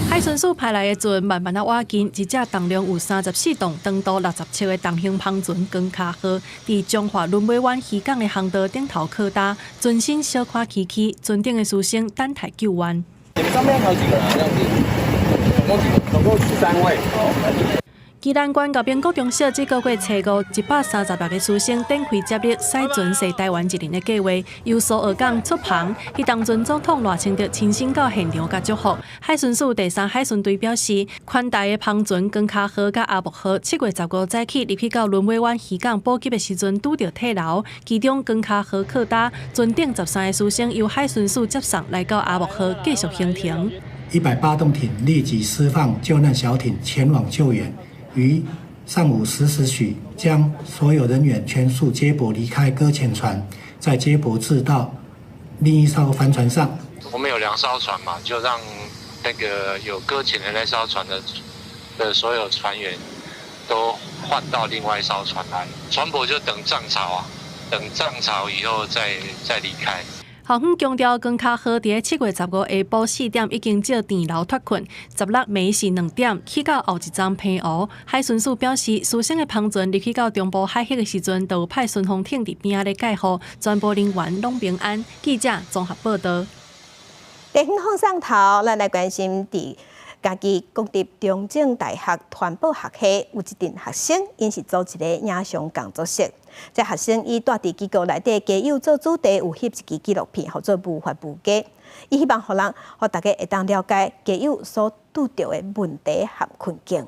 海巡署派來的船慢慢仔倚近，一隻重量有34噸、長度60尺的重型帆船光跤號，佇彰化崙尾灣漁港的航道頂頭靠礁，船身小可崎嶇，船頂的師生等待救援。你們上面還有幾個人？這樣子，總共幾個？總共13位。宜蘭縣岳平國中小這個月初五，136个師生展開接力駛船踅台灣一輪的計劃，由蘇澳港出帆。彼當陣總統賴清德親身到現場共祝福。海巡署第三海巡隊表示，寬大的帆船光跤號佮阿木號，7月15早起入去到崙尾灣漁港補給的時陣，拄著退流，其中光跤號靠礁，船頂13个師生由海巡署接送來到阿木號繼續行程。108動艇立即釋放救難小艇前往救援。於上午10時許，將所有人員全數接駁離開擱淺船，再接駁至到另一艘帆船上。我們有兩艘船嘛，就讓那個有擱淺的那艘船的所有船員都換到另外一艘船來，船舶就等漲潮啊，等漲潮以後再離開。校方強調，光跤號佇7月15下晡4點已經借電流脫困，16暝時2點去到後一站澎湖。海巡署表示，師生的帆船入去到中部海域的時陣，就有派順風艇佇邊仔咧蓋護，全部人員攏平安。記者綜合報導。地方放送頭，咱來關心佇嘉義國立中正大學傳播學系有一陣學生，𪜶是組一個影像工作室。這學生以蹛佇機構內底家友做主題，有翕一支紀錄片，號做無法無家。伊希望予人，予大家會當了解家友所拄著的問題和困境。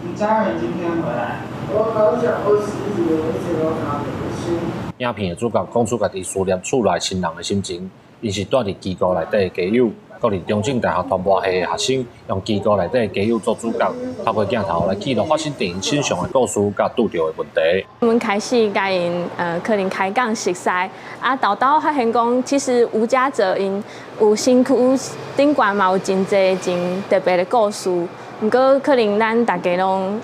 你家人今天回來？我好想21幾，我一直都拿不出。影片的主角講出家己思念厝內親人的心情，𪜶是蹛佇機構內底的家友。國立中正大學傳播系的學生用機構內底的家友做主角，透過鏡頭來記錄發生佇𪜶身上的故事，佮拄著的問題。阮開始共𪜶可能開講熟似，啊，沓沓發現講，其實無家者𪜶有身軀頂懸嘛有真濟真特別的故事，毋過可能咱大家攏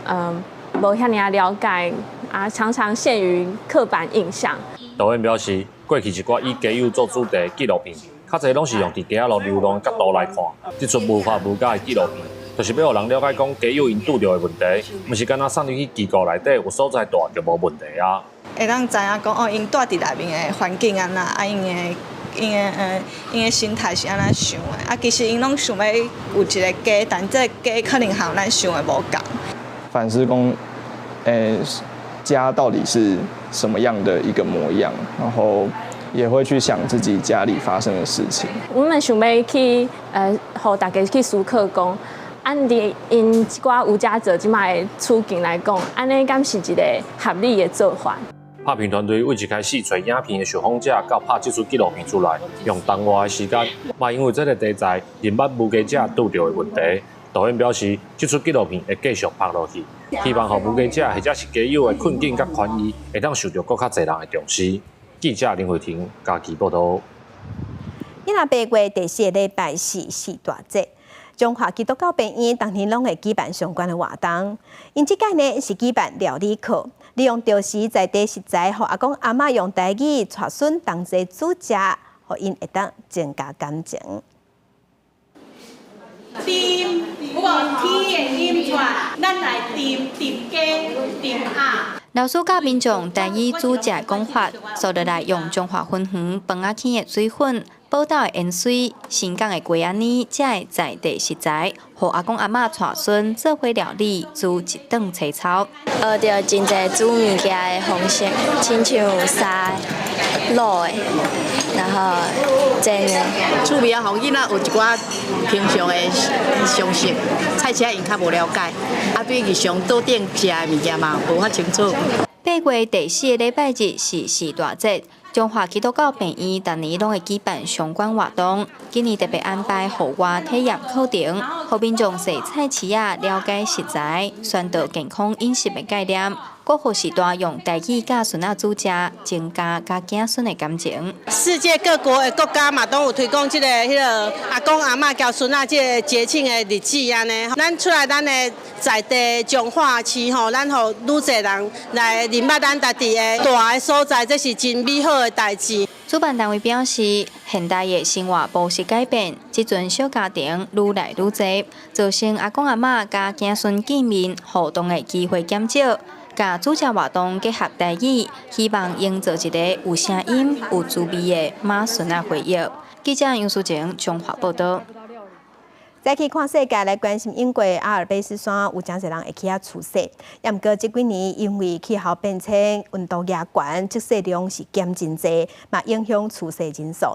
無遐爾仔了解，啊，常常限於刻板印象。導演表示，過去一寡以家友做主題的紀錄片，較濟攏是用佇街仔路流浪的角度來看，這齣無法無家的紀錄片，就是欲予人了解講家友𪜶拄著的問題，毋是干焦送入去機構內底有所在蹛就無問題啊。會當知影講哦，𪜶蹛佇內面的環境按怎，啊，𪜶的心態是按怎想的，啊，其實𪜶攏想欲有一个家，但這个家可能和咱想的無仝。反思講，家到底是什麼樣的一個模樣，然後也會去想自己家裡發生的事情。阮們想欲去，予大家去思考講，按佇𪜶一寡無家者這擺的處境來講，按呢敢是一个合理的做法？拍片團隊對一開始揣影片的受訪者，到拍這齣紀錄片出來，用仝外的時間，嘛因為這个題材，認捌無家者拄著的問題。導演表示，這齣紀錄片會繼續拍落去，希望予無家者或者是家友的困境佮權益，會當受著閣較濟人的重視。記者林慧婷嘉義報導。今仔8月第四个禮拜是四大節，彰化基督教病院逐年攏會舉辦相關的活動。𪜶這擺呢是舉辦料理課，利用著時在地食材，予阿公阿嬤用台語帶孫同齊煮食，予𪜶會當增加感情。甜，有無甜的音出來，咱來甜甜雞、甜鴨。老師教民眾台語煮食的講法，紲落來用彰化芬園飯仔墘的水粉、寶島的芫荽、新港的雞仔奶，遮的在地食材，予阿公阿嬤帶孫做伙料理，煮一頓清操。學著真濟煮物件的方式，親像沙滷的，然後煎的。趣味啊，予囡仔學一寡平常的常識，菜市仔𪜶較無了解，啊，對日常桌頂食的物件嘛無遐清楚。8月第四个禮拜日是四大節，彰化基督教病院逐年攏會舉辦相關活動，今年特別安排戶外體驗課程，予民眾踅菜市仔了解食材、宣導健康飲食的概念。閣予序大用台語教孫仔煮食，增加佮囝孫的感情。世界各國的國家嘛，攏有推廣這个彼个阿公阿嬤佮孫仔這个節慶的日子按呢。咱出來咱的在地彰化市吼，咱予愈濟人來認捌咱家己的蹛的所在，這是真美好的代誌。主辦單位表示，現代的生活模式改變，這陣小家庭愈來愈濟，造成阿公阿嬤佮囝孫見面互動的機會減少。共煮食活動結合台語，希望營造一个有聲音、有滋味的媽孫仔回憶。記者楊淑晴彰化報道。再去看世界來關心英國阿爾卑斯山有誠濟人會去遐出雪，也毋過這幾年因為氣候變遷、溫度加懸，積雪量是減真濟，嘛影響出雪人數。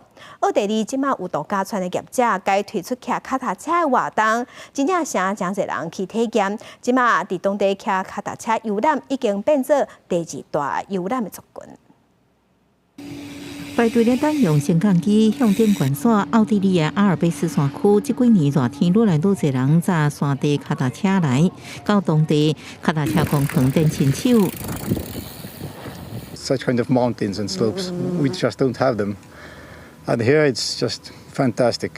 奧地利這馬有度假村的業者改推出騎跤踏車的活動，真正誠濟人去體驗。這馬佇當地騎跤踏車遊覽已經變做第二大遊覽的族群。排隊咧等用升降機向頂懸線，奧地利的阿爾卑斯山區，這幾年熱天愈來愈濟人揸山地跤踏車來到當地跤踏車公園練身手。 Such kind of mountains and slopes, we just don't have them, and here it's just fantastic.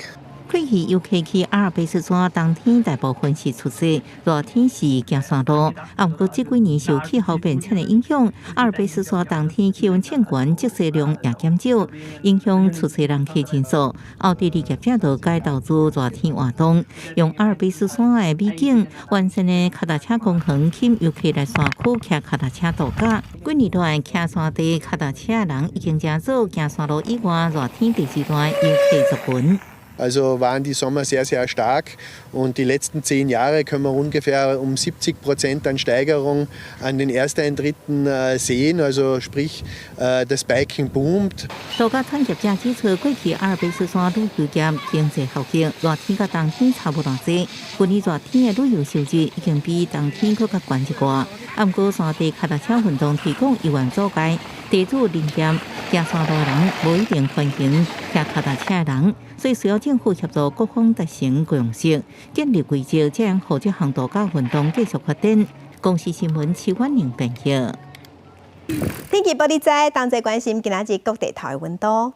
開去遊客去阿爾卑斯山，冬天大部分是出雪，熱天是行山路。啊，毋過這幾年受氣候變遷的影響，阿爾卑斯山冬天氣溫升懸，積雪量也減少，影響出雪人客人數。奧地利業者就改投資熱天活動，用阿爾卑斯山的美景，完善的跤踏車公園，吸引遊客來山區騎跤踏車度假。幾年來，騎山地跤踏車的人已經成做行山路以外熱天第二大遊客族群。 Also waren die Sommer sehr, sehr stark und die letzten 10 Jahre können wir ungefähr um 70% an Steigerung an den Ersteintritten sehen, also sprich das Biken boomt. 度假村業者指出，過去阿爾卑斯山旅遊業經濟效益，熱天佮冬天差無偌濟。去年熱天的旅遊收入已經比冬天閣較懸一寡。啊，毋過山地跤踏車運動推廣猶原阻礙，地主林業行山路的人無一定歡迎騎跤踏車的人，所以需要政府協助各方達成共識，建立規則，這樣予這項度假運動繼續發展。公視新聞徐婉玲編譯。天氣報你知，同齊關心今仔日各地頭的溫度。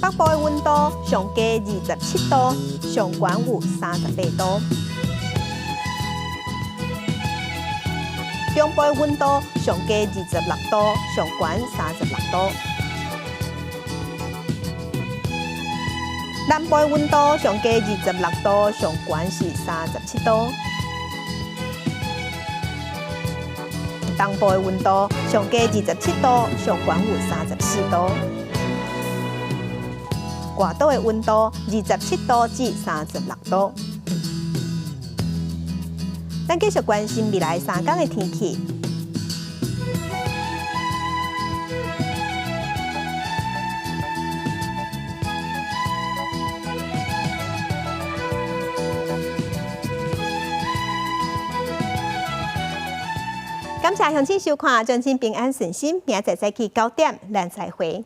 北部的溫度上低27度，上懸有38度。中部的溫度上低26度，上懸36度。南部的溫度上低26度，上懸是37度。東部的溫度上低27度，上懸有34度。外島的溫度27度至36度。咱繼續關心未來3天的天氣。感謝鄉親收看，祝恁平安順心，明仔載早起9點，咱再會。